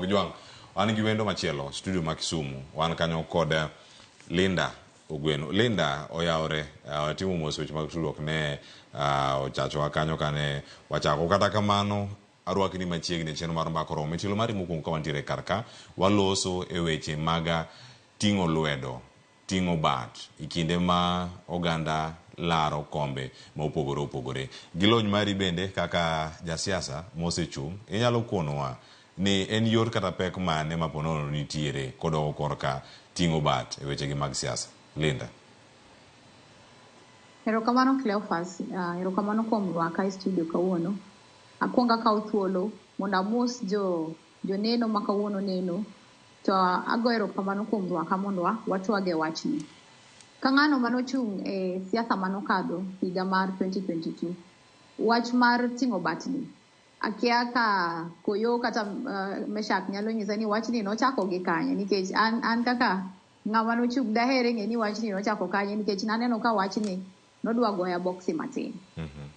Jwang'. Wan gi wendo machielo studio ma Kisumu. Wan kanyo kod Linda Ogweno. Linda oyawore, timo mos weche mag tudruok ne ochachowa kanyo kane wachako. Kata kamano arwaki ni machiegni e chenro mar Mbaka Oromo. Mitielo mari mokwongo ka wantiere kar ka, waloso e weche mag ting'o lwedo, ting'o bat e kinde ma oganda laro kombe ma opogore opogore. Gi lony mari bende kaka jasiasa mosechung', inyalo konowa ni en yor kata pek mane ma ponono nitiere kodok korka ting'o bat e wechegi mag siasa. Linda. Erokamano Cleophas, erokamano kuom rwaka e studio kawuono. Akwongo akaw thuolo mondo amos joneno ma kawuono neno, to ago erokamano kuom rwaka mondo watwag e wachni. Ka ng'ano manochung' e siasa manokadho higa mar 2022, wach mar ting'o batni, akia ka Koyo kata Meshak nyalo nyisa ni wachni nochako gi kanye, nikech an kaka ng'ama nochung' daher ng'e ni wachni nochako kanye, nikech naneno ka wachni nodwa goya boksi matin.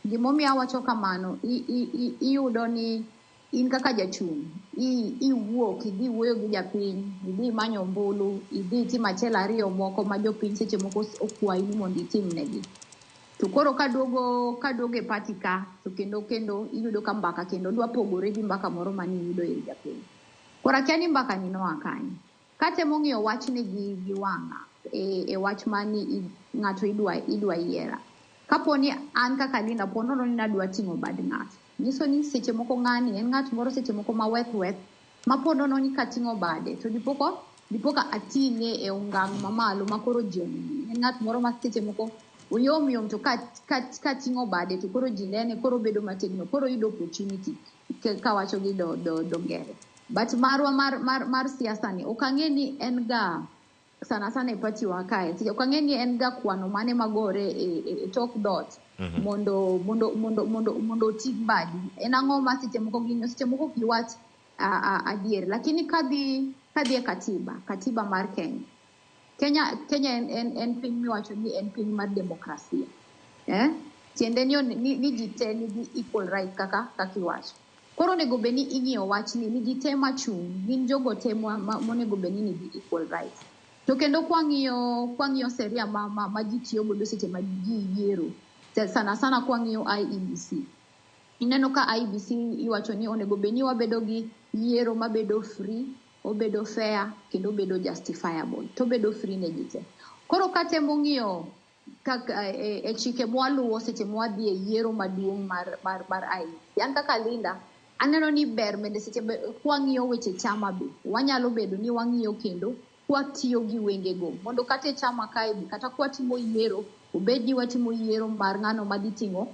Gimomiyo awacho kamano, iyudo ni in kaka jachung' iwuok idhi wuoyo gi japiny, idhi imanyo ombulu, idhi itimo achiel ariyo moko ma jopiny seche moko okwayi ni mondo itimnegi. To koro kaduogo e party ka, to kendo iyudo ka mbaka kendo dwa pogore gi mbaka moro mane iyudo ir japiny. Koro akia ni mbaka ni noa kanye. Katemo ng'iyo wachni gi wang'a e wach mani ng'ato idwa yiera. Kapo ni an kaka Linda, po nono ni nadwa ting'o bad ng'ato, nyiso ni seche moko ng'ani en ng'at moro seche moko ma weth weth, ma po nono ni kating'o bade to dipo ka ating'e e ongang' mamalo ma koro ji onene. En ng'at moro ma seche moko oyom yom to kating'o bade to koro ji nene, koro bedo mategno, koro yudo opportunity kawacho gi do ngere. But marwa mar siasa ni ok ang'e ni en ga sana sana e party wa kae, ok ang'e ni en ga kwano mane magore e tok dhoot mondo oting' badi. En ang'o ma seche moko ging'iyo, seche moko ok giwach adier. Lakini kadhi e katiba mar Kenya. Kenya en piny miwacho ni en piny mar demokrasia. Tiende ni ji te nigi equal rights kaka iwacho. Koro onego bed ni ing'iyo wachni ni ji te machung', gin jogo te monego bed ni nigi equal rights. To kendo kwang'iyo sheria ma ji tiyo godo seche ma ji yiero, sana sana kwang'iyo IEBC. Ineno ka IEBC iwacho ni onego bed ni wabedo gi yiero mabedo free, obedo fair, kendo obedo justifiable, to obedo free ne ji te. Koro katemo ng'iyo kaka e chike mwaluwo seche mwadhi e yiero maduong' mar IEBC. An kaka Linda, aneno ni ber bende seche kwang'iyo weche chama be, wanyalo bedo ni wang'iyo kendo kwatiyo gi wengego mondo kata e chama kae be, kata kwatimo yiero, obed ni watimo yiero mar ng'ano madhi ting'o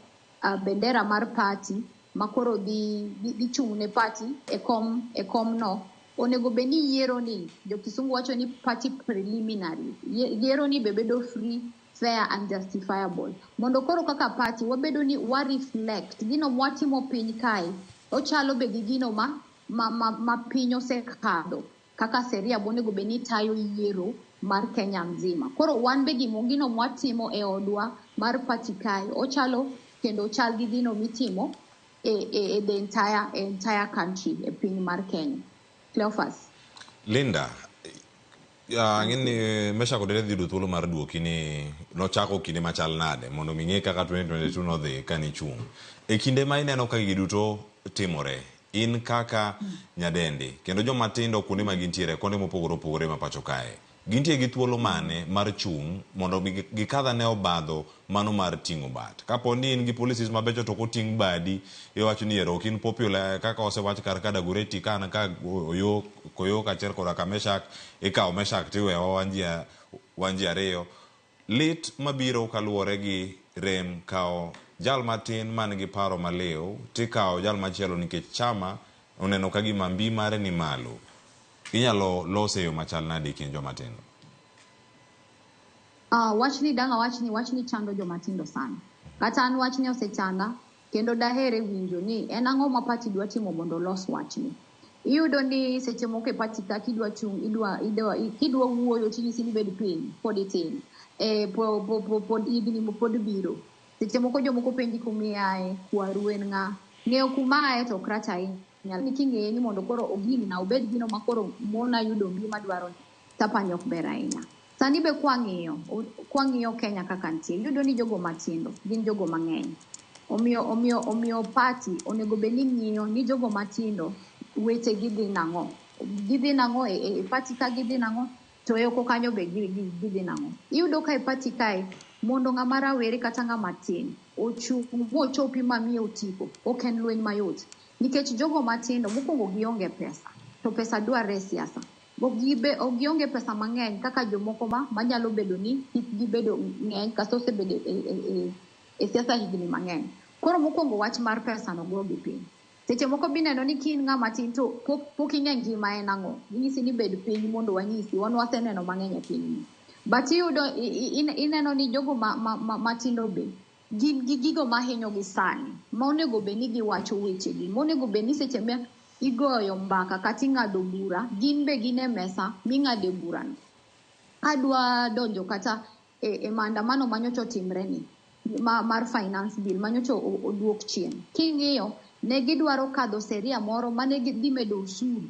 bendera mar party ma koro dhi chung' ne party e kom no, onego bed ni yiero ni, jo kisungu wacho ni party preliminary, yiero ni be bedo free, fair and justifiable. Mondo koro kaka party wabedo ni wa reflect gino mwatimo piny kae, ochalo be gi gino ma piny osekadho kaka sheria monego bed ni tayo yiero mar Kenya mzima. Koro wan be gino mwatimo e odwa mar party kae ochalo kendo chal gi gino mitimo e the entire country e piny mar Kenya. Cleophas. Linda, ang'e ni Meshack Odere dhi yudo thuolo mar duoki ni nochako kinde machal nade mondo mi ng'e kaka 2022 nodhi kane ichung'. E kinde ma ineno ka gigi duto timore, in kaka nyadendi kendo joma tindo kuonde ma gintiere konde mopogore opogore ma pacho kae, gintie gi thuolo mane mar chung' mondo gikadh ane obadho mano mar ting'o bat. Kapo ni in gi policies mabecho to ok oting' badi, iwacho ni ero ok in popular kaka osewach kar ka Dagoretti ka an ka Oyo Koyo kaachiel koda ka Meshak, ikawo Meshak tiwewa wan ji ariyo. Lit mabiro kaluwore gi rem kawo jal matin man gi paro maliw tikawo jal machielo nikech chama oneno ka gima mbi mare ni malo. Inyalo lose e yo machal nade e kind joma tindo? Wachni dang' awachni, wachni chando joma tindo sana. Kata an wachni osechanda, kendo dahere winjo ni en ang'o ma party dwa timo mondo olos wachni. Iyudo ni seche moko e party ka kidwa chung', kidwa wuoyo tinyisi ni bed piny, pod itin. Pod higni pod biro. Seche moko jomoko penji kuma iaye, kwaru en ng'a. Ng'eyo kuma aye to ok rach ahinya. Ni king'eye ni mondo koro ogini na obed gino ma koro mona yudo mbi madwaro ni tapani ok ber ahinya. Sani be kwang'iyo kwang'iyo Kenya kaka nitie, iyudo ni jogo matindo gin jogo mang'eny. Omiyo party onego bed ni ng'iyo ni jogo matindo weche gi dhi nang'o. Gidhi nang'o e party ka gidhi nang'o to e oko kanyo be gidhi nang'o. Iyudo ka e party kae mondo ng'ama rawere kata ng'ama tin ochung' mochopi mamiye otiko ok en lweny mayot. Nikech jogo matindo mokwongo gionge pesa to pesa dwarre e siasa. Ok gionge pesa mang'eny kaka jomoko ma manyalo bedo ni hikgi bedo ng'eny kasto osebedo e siasa higni mang'eny. Koro mokwongo wach mar pesa no gogi piny. Seche moko bineno ni ka in ng'ama tin to pok ing'e ngima en ang'o. Inyisi ni bed piny mondo wanyisi wan waseneno mang'eny e pinyni. But iyudo ineno ni jogo matindo be gin gi gigo mahinyogi sani ma onego bed ni giwacho wechegi monego bed ni seche ma igoyo mbaka kata ing'ado bura gin be gin e mesa ming'ade burano. Adwa donjo kata e maandamano manyocha otimre ni mar finance bill manyocha oduok chien. King'iyo ne gidwaro kadho seria moro mane gidhi medo osuru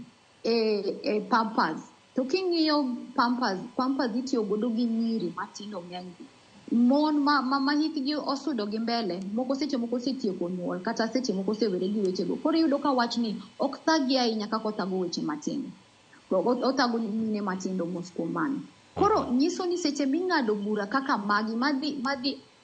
e pampers. To king'iyo pampers itiyo godo gi nyiri matindo ng'enygi. Mon ma hikgi osudo gi mbele moko seche moko osetieko nyuol kata seche moko osewere gi wechego. Koro iyudo ka wachni ok thaggi ahinya kaka othago weche matindo. Othago mine matindo mos kuom mano. Koro nyiso ni seche ming'ado bura kaka magi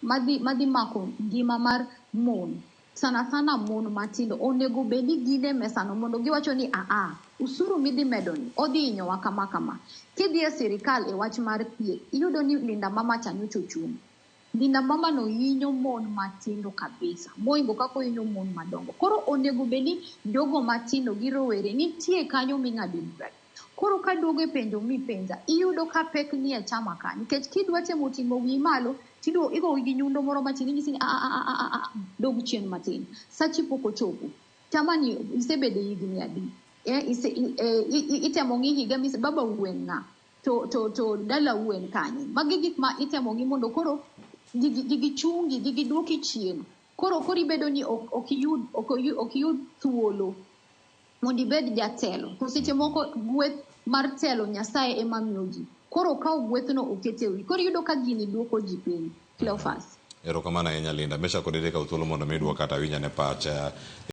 madhi mako ngima mar mon sana sana mon matindo onego bed ni gin e mesano mondo giwacho ni aa usuru midhi medo ni odhi hinyowa kama kama. Kidhi e sirikal e wach mar thieth iyudo ni Linda Mama cha nyocha ochung'. Linda Mama no hinyo mon matindo kabisa mohingo kaka ohinyo mon madongo. Koro onego bed ni jogo matindo gi rowere nitie kanyo ming'ade bura. Koro kaduogo e penjo mipenja, iyudo ka pek nie chama ka nikech kidwa temo ting'o wiyi malo tiduogo igogi gi nyundo moro matin inyisi ni a dog chien matin. Sachi pok ochopo. Chama ni isebedo higni adi? Itemo ng'i higa baba en ng'a? To dalau en kanye? Magi gik ma itemo ng'i mondo koro gigi chungi, gigi duoki chien. Koro ibedo ni ok iyud thuolo mondo ibed jatelo. To seche moko gweth mar telo Nyasaye ema miyo ji. Koro okaw gwethno okete wi. Koro iyudo ka gini duoko ji piny. Cleophas. Erokamano ahinya Linda. Mesha kod Eric kaw thuolo mondo mi iduok kata winj ane pacha.